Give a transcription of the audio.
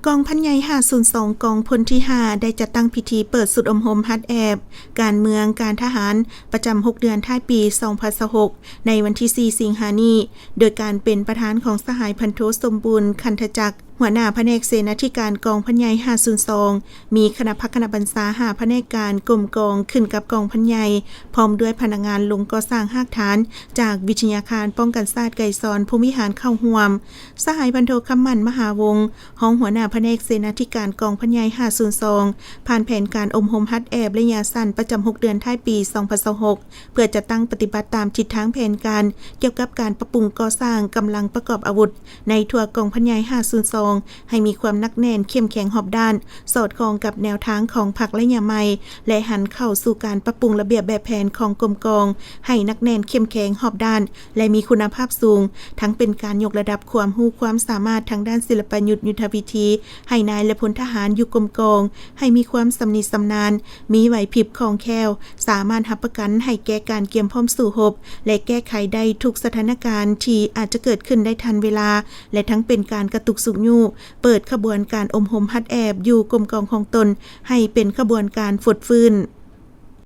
ກອງພັນໃຫຍ່ຫ້າສູນສອງ ກອງພົນທີຫ້າ ໄດ້ຈັດຕັ້ງພິທີເປີດຊຸດອົບຮົມຫັດແອບການເມືອງ, ການທະຫານ ປະຈຳຫົກເດືອນທ້າຍປີສອງພັນຊາວຫົກ ໃນວັນທີສີ່ສິງຫານີ້ ໂດຍການເປັນປະທານຂອງສະຫາຍພັນໂທ ສົມບູນ ຄັນທະຈັກ ຫົວໜ້າພະແນກເສນາທິການກອງພັນໃຫຍ່ຫ້າສູນສອງ, ມີຄະນະພັກຄະນະບັນຊາຫ້າພະແນກການກົມກອງ ຂຶ້ນກັບກອງພັນໃຫຍ່ ພ້ອມດ້ວຍພະນັກງານລົງກໍ່ສ້າງຮາກຖານ ຈາກວິທະຍາຄານປ້ອງກັນຊາດໄກສອນ ພົມວິຫານ ເຂົ້າຮ່ວມ. ສະຫາຍພັນໂທ ຄຳໝັ້ນ ມະຫາວົງ ຮອງຫົວໜ້າພະແນກເສນາທິການກອງພັນໃຫຍ່ຫ້າສູນສອງ ຜ່ານແຜນການອົບຮົມຫັດແອບໄລຍະສັ້ນປະຈຳຫົກເດືອນທ້າຍປີສອງພັນຊາວຫົກ ເພື່ອຈັດຕັ້ງປະຕິບັດຕາມທິດທາງແຜນການກ່ຽວກັບການປັບປຸງກໍ່ສ້າງກຳລັງປະກອບອາວຸດໃນທົ່ວກອງພັນໃຫຍ່ຫ້າສູນສອງ ໃຫ້ມີຄວາມໜັກແໜ້ນເຂັ້ມແຂງຮອບດ້ານ, ສອດຄ່ອງກັບແນວທາງຂອງພັກໄລຍະໃໝ່ ແລະ ຫັນເຂົ້າສູ່ການປັບປຸງລະບຽບແບບແຜນຂອງກົມກອງ ໃຫ້ໜັກແໜ້ນເຂັ້ມແຂງຮອບດ້ານ ແລະ ມີຄຸນນະພາບສູງ, ທັງເປັນການຍົກລະດັບຄວາມຮູ້ຄວາມສາມາດທາງດ້ານສິລະປະຍຸດ, ຍຸດທະວິທີ ໃຫ້ນາຍ ແລະ ພົນທະຫານຢູ່ກົມກອງ ໃຫ້ມີຄວາມຊຳນິຊຳນານ, ມີໄຫວພິບຄ່ອງແຄ້ວ, ສາມາດຮັບປະກັນໃຫ້ແກ່ການກຽມພ້ອມສູ້ຮົບ ແລະ ແກ້ໄຂໄດ້ທຸກສະຖານະການທີ່ອາດຈະເກີດຂຶ້ນໄດ້ທັນເວລາ ແລະ ທັງເປັນການກະຕຸກຊຸກຍູ້ ເປີດຂະບວນການອົບຮົມຫັດແອບຢູ່ກົມກອງຂອງຕົນ ໃຫ້ເປັນຂະບວນການຟົດຟື້ນ.